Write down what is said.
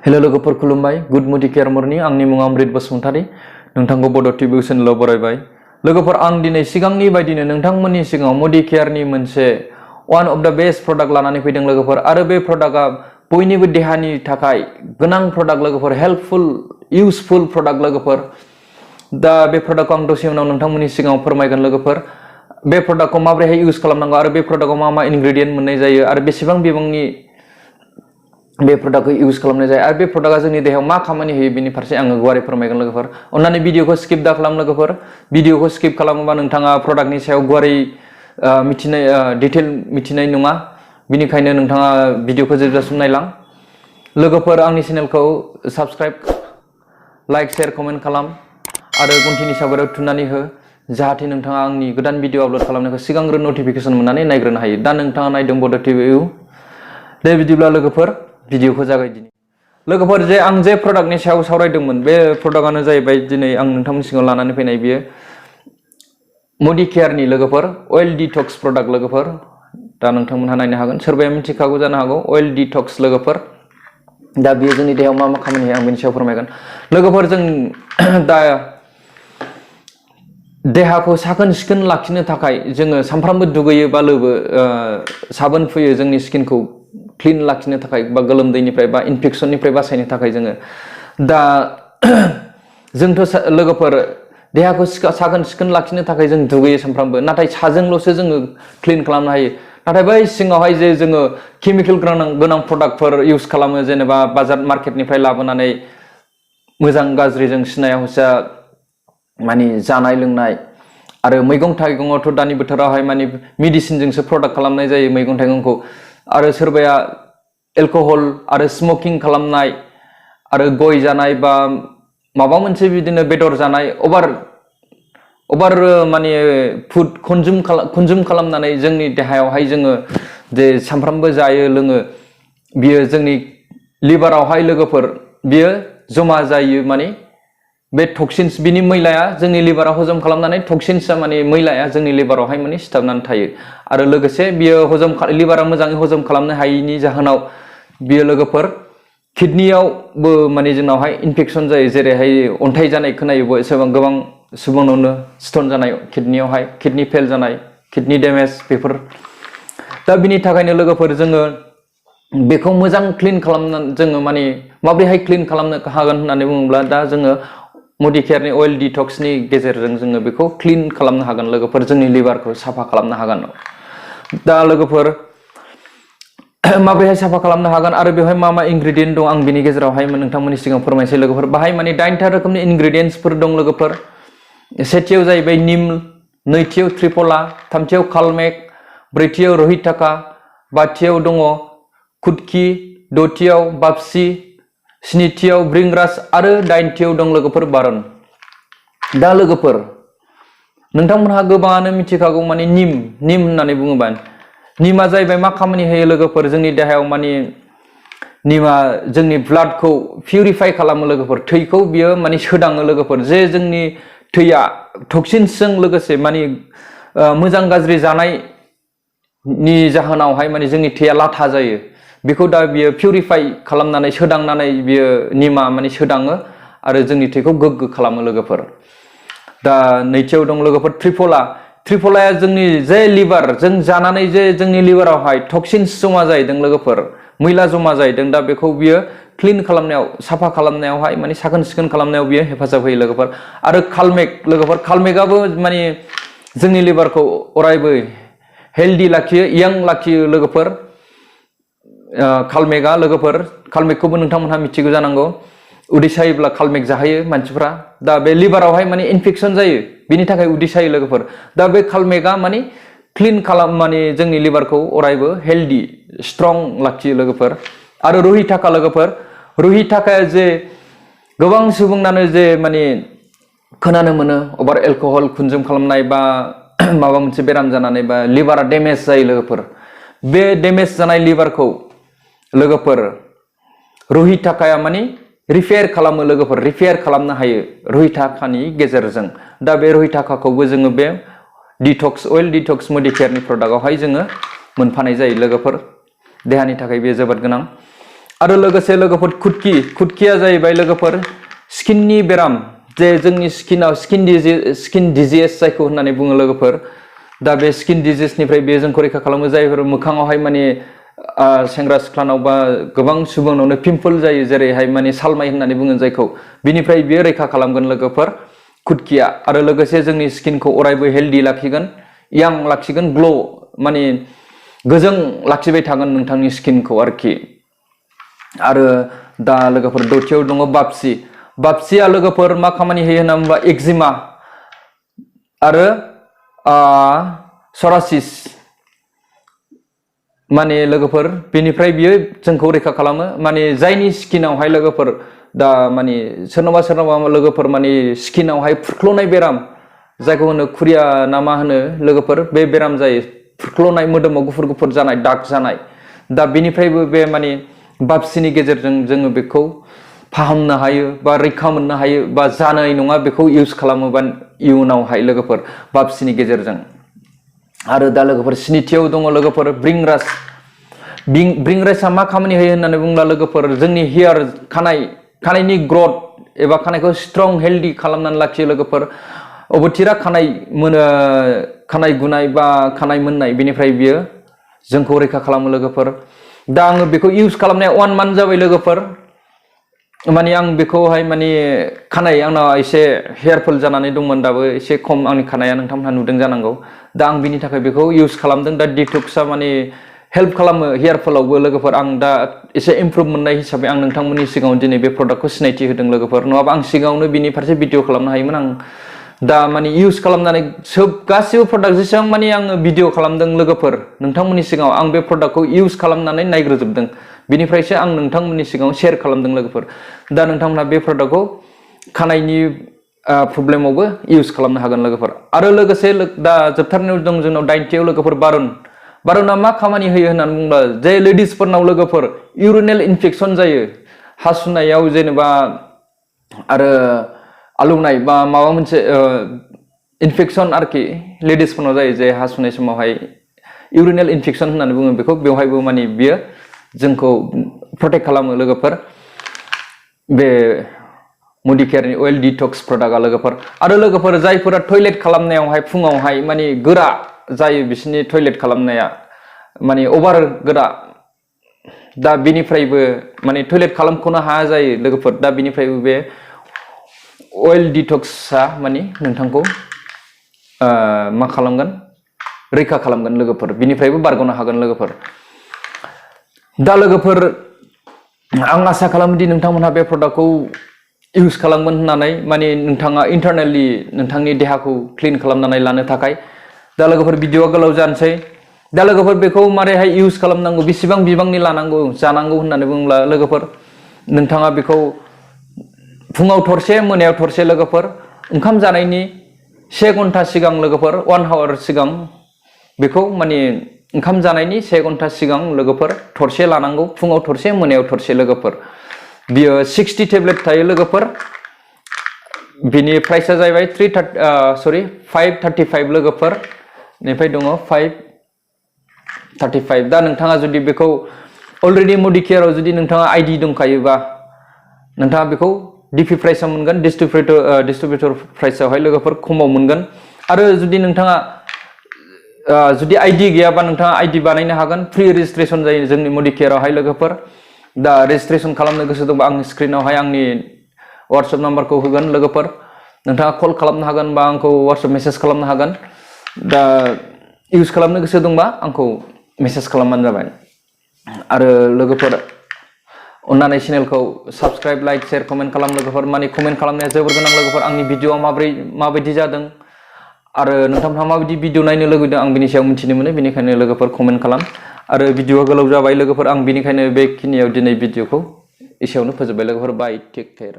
hello लोगोफोर खुलुमबाय good मडिकेयार morning आंनि मुङा अमृत बसुमतारी नोंथांखौ बड' टिभि चेनेलाव बरायबाय लोगोफोर आं दिनै सिगांनि बायदिनो नोंथांमोननि सिगाङाव मडिकेयारनि मोनसे वान अफ द बेस्ट प्रडाक्ट लानानै फैदों लोगोफोर आरो बे प्रडाक्टआ बयनिबो देहानि थाखाय गोनां प्रडाक्ट लोगोफोर हेल्पफुल इउजफुल प्रडाक्ट लोगोफोर दा बे प्रडाक्टखौ आं दसे उनाव नोंथांमोननि सिगाङाव फोरमायगोन लोगोफोर बे प्रडाक्टखौ माबोरैहाय इउज खालामनांगौ आरो बे प्रडाक्टआव मा मा इनग्रेडियेन्ट मोननाय जायो आरो बेसेबां बिबांनि बे प्रडाक्टखौ इउज खालामनाय जायो आरो बे प्रडाक्टआ जोंनि देहायाव मा खामानि होयो बेनि फारसे आङो गुवारै फोरमायगोन लोगोफोर अन्नानै भिडिअखौ स्किप दा खालाम लोगोफोर भिडिअखौ स्किप खालामोबा नोंथाङा प्रडाक्टनि सायाव गुवारै डिटेल मिथिनाय नङा बिनिखायनो नोंथाङा भिडिअखौ जोबजासिम नायलां लोगोफोर आंनि चेनेलखौ साबस्क्राइब लाइक शेयार कमेन्ट खालाम आरो घन्टिनि सावगारियाव थुनानै हो जाहाथे नोंथाङा आंनि गोदान भिडिअ आपल'ड खालामनायखौ सिगांग्रो नटिफिकेसन मोननानै नायग्रोनो हायो दा नोंथाङा नायदों बड' टिभि दे बिदिब्ला लोगोफोर भिडिअखौ जागायदिनि लोगोफोर आं जे प्रडाक्टनि सायाव सावरायदोंमोन बे प्रडाक्टआनो जाहैबाय दिनै आं नोंथांमोननि सिगाङाव लानानै फैनाय बियो मडिकेयारनि लोगोफोर अइल डिटक्स प्रडाक्ट लोगोफोर दा नोंथांमोनहा नायनो हागोन सोरबाया मिथिखागौ जानो हागौ अइल डिटक्स लोगोफोर दा बियो जोंनि देहायाव मा मा खामानि होयो आं बेनि सायाव फोरमायगोन लोगोफोर जों दा देहाखौ साखोन सिखोन लाखिनो थाखाय जोङो सानफ्रामबो दुगैयो बा लोबो साबोन फुयो जोंनि स्किनखौ क्लिन लाखिनो थाखाय बा गोलोमदैनिफ्राय बा इनफेक्सननिफ्राय बासायनो थाखाय जोङो दा जोंथ' लोगोफोर देहाखौ साखोन सिखोन लाखिनो थाखाय जों दुगैयो सानफ्रामबो नाथाय साजोंल'सो जोङो क्लिन खालामनो हायो नाथाय बै सिङावहाय जे जोङो केमिकेल गोनां प्रडाक्टफोर इउज खालामो जेनेबा बाजार मार्केटनिफ्राय लाबोनानै मोजां गाज्रि जों सिनाया हसिया माने जानाय लोंनाय आरो मैगं थाइगङावथ' दानि बोथोरावहाय माने मेडिसिनजोंसो प्रडाक्ट खालामनाय जायो मैगं थाइगंखौ आरो सोरबाया एलकहल आरो स्मकिं खालामनाय आरो गय जानाय बा माबा मोनसे बिदिनो बेदर जानाय अभार माने फुड कनजुम खालामनानै जोंनि देहायावहाय जोङो जे सानफ्रामबो जायो लोङो बियो जोंनि लिभारावहाय लोगोफोर बियो जमा जायो माने बे टक्सिन्स बिनि मैलाया जोंनि लिभाराव हजम खालामनानै टक्सिन्सआ माने मैलाया जोंनि लिभारावहाय माने सिथाबनानै थायो आरो लोगोसे बियो लिभारा मोजाङै हजम खालामनो हायैनि जाहोनाव बियो लोगोफोर किडनियावबो माने जोंनावहाय इनफेक्सन जायो जेरैहाय अन्थाइ जानाय खोनायो गोबां सुबुंनावनो स्टन जानाय किडनियावहाय किडनि फेल जानाय किडनि डेमेज बेफोर दा बिनि थाखायनो लोगोफोर जोङो बेखौ मोजां क्लिन खालामनानै जोङो माने माबोरैहाय क्लिन खालामनो हागोन होननानै बुङोब्ला दा जोङो मडिकेयारनि अइल डिटक्सनि गेजेरजों जोङो बेखौ क्लिन खालामनो हागोन लोगोफोर जोंनि लिभारखौ साफा खालामनो हागोन दा लोगोफोर माबोरैहाय साफा खालामनो हागोन आरो बेवहाय मा मा इनग्रेडियेन्ट दं आं बिनि गेजेरावहाय नोंथांमोननि सिगाङाव फोरमायनोसै लोगोफोर बाहाय माने 9टा रोखोमनि इनग्रेडियेन्ट्सफोर दं लोगोफोर सेथियाव जाहैबाय निम नैथियाव त्रिफला थामथियाव कालमेक ब्रैथियाव रहिताका बाथियाव दङ कुटकी दथियाव बापसि स्निथियाव ब्रिंग्रास आरो 9थियाव दं लोगोफोर बारन दा लोगोफोर नोंथांमोनहा गोबाङानो मिथिखागौ माने निम होननानै बुङोबा निमा जाहैबाय मा खामानि होयो लोगोफोर जोंनि देहायाव माने निमा जोंनि ब्लाडखौ पिउरिफाइ खालामो लोगोफोर थैखौ बियो माने सोदाङो लोगोफोर जे जोंनि थैया टक्सिन्सजों लोगोसे माने मोजां गाज्रि जानायनि जाहोनावहाय माने जोंनि थैया लाथा जायो बेखौ दा बियो पिउरिफाइ खालामनानै सोदांनानै बियो निमा माने सोदाङो आरो जोंनि थैखौ गोग्गो खालामो लोगोफोर दा नैथियाव दं लोगोफोर त्रिफलाया जोंनि जे लिभार जों जानानै जे जोंनि लिभारावहाय टक्सिन्स जमा जाहैदों लोगोफोर मैला जमा जाहैदों दा बेखौ बियो क्लिन खालामनायाव साफा खालामनायावहाय माने साखोन सिखोन खालामनायाव बियो हेफाजाब होयो लोगोफोर आरो कालमेकआबो माने जोंनि लिभारखौ अरायबो हेल्दी लाखियो यां लाखियो लोगोफोर कालमेकखौबो नोंथांमोनहा मिथिगौ जानांगौ उदै सायोब्ला कालमेक जाहोयो मानसिफ्रा दा बे लिभारावहाय माने इनफेक्सन जायो बिनि थाखाय उदै सायो लोगोफोर दा बे कालमेकआ माने क्लिन माने जोंनि लिभारखौ अरायबो हेल्दी स्ट्रं लाखियो लोगोफोर आरो रहिताकाया जे गोबां सुबुंनानो जे माने खोनानो मोनो अभार एलकहल कनजुम खालामनाय बा माबा मोनसे बेराम जानानै बा लिभारा डेमेज जायो लोगोफोर बे डेमेज जानाय लिभारखौ लोगोफोर रहिताकाया माने रिपेयार खालामो लोगोफोर रिपेयार खालामनो हायो रहिताकानि गेजेरजों दा बे रहिताकाखौबो जोङो बे अइल डिटक्स मडिकेयारनि प्रडाक्टआवहाय जोङो मोनफानाय जायो लोगोफोर देहानि थाखाय बेयो जोबोद गोनां आरो लोगोसे लोगोफोर खुदकिया जाहैबाय लोगोफोर स्किननि बेराम जे जोंनि स्किनाव स्किन डिजिज जायखौ होननानै बुङो लोगोफोर दा बे स्किन डिजिजनिफ्राय बे जोंखौ रैखा खालामो जायफोर मोखाङावहाय माने सेंग्रा सिख्लानाव बा गोबां सुबुंनावनो पिम्पल जायो जेरैहाय माने सालमाइ होननानै बुङो जायखौ बिनिफ्राय बियो रैखा खालामगोन लोगोफोर खुदकिया आरो लोगोसे जोंनि स्किनखौ अरायबो हेल्दी लाखिगोन यां लाखिगोन ग्ल' माने गोजों लाखिबाय थागोन नोंथांनि स्किनखौ आरोखि आरो दा लोगोफोर दथियाव दङ बापसिया लोगोफोर मा खामानि होयो होनना बुङोब्ला एक्जिमा आरो सरासिस माने लोगोफोर बेनिफ्राय बियो जोंखौ रैखा खालामो माने जायनि स्किनावहाय लोगोफोर दा माने सोरनाबा लोगोफोर माने स्किनावहाय फुख्ल'नाय बेराम जायखौ होनो खुरिया ना मा होनो लोगोफोर बे बेराम जायो फुख्ल'नाय मोदोमाव गुफुर जानाय दाग जानाय दा बेनिफ्रायबो बे माने बापसिनि गेजेरजों जोङो बेखौ फाहामनो हायो बा रैखा मोननो हायो बा जानाय नङा बेखौ इउज खालामोबा इयुनावहाय लोगोफोर बापसिनि गेजेरजों आरो दा लोगोफोर स्निथियाव दङ लोगोफोर ब्रिंराइसआ मा खामानि होयो होननानै बुङोब्ला लोगोफोर जोंनि हेयार खानायनि ग्रथ एबा खानायखौ स्ट्रं हेल्दी खालामनानै लाखियो लोगोफोर अबथिरा खानाय गुनाय बा खानाय मोननाय बेनिफ्राय बियो जोंखौ रैखा खालामो लोगोफोर दा आङो बेखौ इउज खालामनाया 1 मान्थ जाबाय लोगोफोर माने आं बेखौहाय माने खानाय आंना एसे हेयारफुल जानानै दंमोन दाबो एसे खम आंनि खानाया नोंथांमोनहा नुदों जानांगौ दा आं बिनि थाखाय बेखौ इउज खालामदों दा डिटक्सआ माने हेल्प खालामो हेयारफुलावबो लोगोफोर आं दा एसे इमप्रुभ मोननाय हिसाबै आं नोंथांमोननि सिगाङाव दिनै बे प्रडाक्टखौ सिनायथि होदों लोगोफोर नङाबा आं सिगाङावनो बिनि फारसे भिडिअ खालामनो हायोमोन आं दा माने इउज खालामनानै गासिबो प्रडाक्ट जेसेबां माने आङो भिडिअ खालामदों लोगोफोर नोंथांमोननि सिगाङाव आं बे प्रडाक्टखौ इउज खालामनानै नायग्रोजोबदों बिनिफ्रायसो आं नोंथांमोननि सिगाङाव शेयार खालामदों लोगोफोर दा नोंथांमोनहा बे प्रडाक्टखौ खानायनि प्रब्लेमावबो इउज खालामनो हागोन लोगोफोर आरो लोगोसे दा जोबथारनायाव दं जोंनाव 90आव लोगोफोर बारुना मा खामानि होयो होननानै बुङोब्ला जे लेडिसफोरनाव लोगोफोर इउरिनेल इनफेक्सन जायो हासुनायाव जेनेबा आरो आलौनाय बा माबा मोनसे इनफेक्सन आरोखि लेडिसफोरनाव जायो जे हासुनाय समावहाय इउरिनेल इनफेक्सन होननानै बुङो बेखौ बेवहायबो माने बियो जोंखौ प्रटेक्ट खालामो लोगोफोर बे मडिकेयारनि अइल डिटक्स प्रडाक्टआ लोगोफोर आरो लोगोफोर जायफोरा टयलेट खालामनायावहाय फुङावहाय माने गोरा जायो बिसोरनि टयलेट खालामनाया माने अभार गोरा दा बेनिफ्रायबो माने टयलेट खालामख'नो हाया जायो लोगोफोर दा बेनिफ्रायबो बे अइल डिटक्सआ माने नोंथांखौ मा खालामगोन रैखा खालामगोन लोगोफोर बिनिफ्रायबो बारग'नो हागोन लोगोफोर दा लोगोफोर आं आसा खालामोदि नोंथांमोनहा बे प्रडाक्टखौ इउज खालामगोन होननानै माने नोंथाङा इन्टारनेलि नोंथांनि देहाखौ क्लिन खालामनानै लानो थाखाय दा लोगोफोर भिडिअआ गोलाव जानोसै दा लोगोफोर बेखौ मारैहाय इउज खालामनांगौ बेसेबां बिबांनि जानांगौ होननानै बुङोब्ला लोगोफोर नोंथाङा बेखौ फुङाव थरसे मोनायाव थरसे लोगोफोर ओंखाम जानायनि 1 घन्टा सिगां लोगोफोर 1 आवर सिगां बेखौ माने ओंखाम जानायनि 1 घन्टा सिगां लोगोफोर थरसे लानांगौ फुङाव थरसे मोनायाव थरसे लोगोफोर बियो 60 टेब्लेट थायो लोगोफोर बिनि प्राइसआ जाहैबाय 535 लोगोफोर बेनिफ्राय दङ 535 दा नोंथाङा जुदि बेखौ अलरेडि मडिकेयाराव जुदि नोंथाङा आइडि दंखायोबा नोंथाङा बेखौ डिपि प्राइसआव मोनगोन डिस्ट्रिबिउटर प्राइसआवहाय लोगोफोर खमाव मोनगोन आरो जुदि नोंथाङा जुदि आइडि गैयाबा नोंथाङा आइडि बानायनो हागोन फ्रि रेजिस्ट्रेसन जायो जोंनि मडिकेयारावहाय लोगोफोर दा रेजिस्ट्रेसन खालामनो गोसो दंबा आंनि स्क्रिनावहाय आंनि वाट्सएप नाम्बारखौ होगोन लोगोफोर नोंथाङा कल खालामनो हागोन बा आंखौ वाट्सएप मेसेज खालामनो हागोन दा इउज खालामनो गोसो दंबा आंखौ मेसेज खालामबानो जाबाय आरो लोगोफोर अन्नानै चेनेलखौ साबस्क्राइब लाइक शेयार कमेन्ट खालाम लोगोफोर माने कमेन्ट खालामनाया जोबोर गोनां लोगोफोर आंनि भिडिअआ माबायदि जादों आरो नोंथांमोनहा माबायदि भिडिअ नायनो लुगैदों आं बिनि सायाव मिथिनो मोनो बेनिखायनो लोगोफोर कमेन्ट खालाम आरो भिडिअआ गोलाव जाबाय लोगोफोर आं बिनिखायनो बेखिनियाव दिनै भिडिअखौ एसेयावनो फोजोबबाय लोगोफोर बाय टेक केयार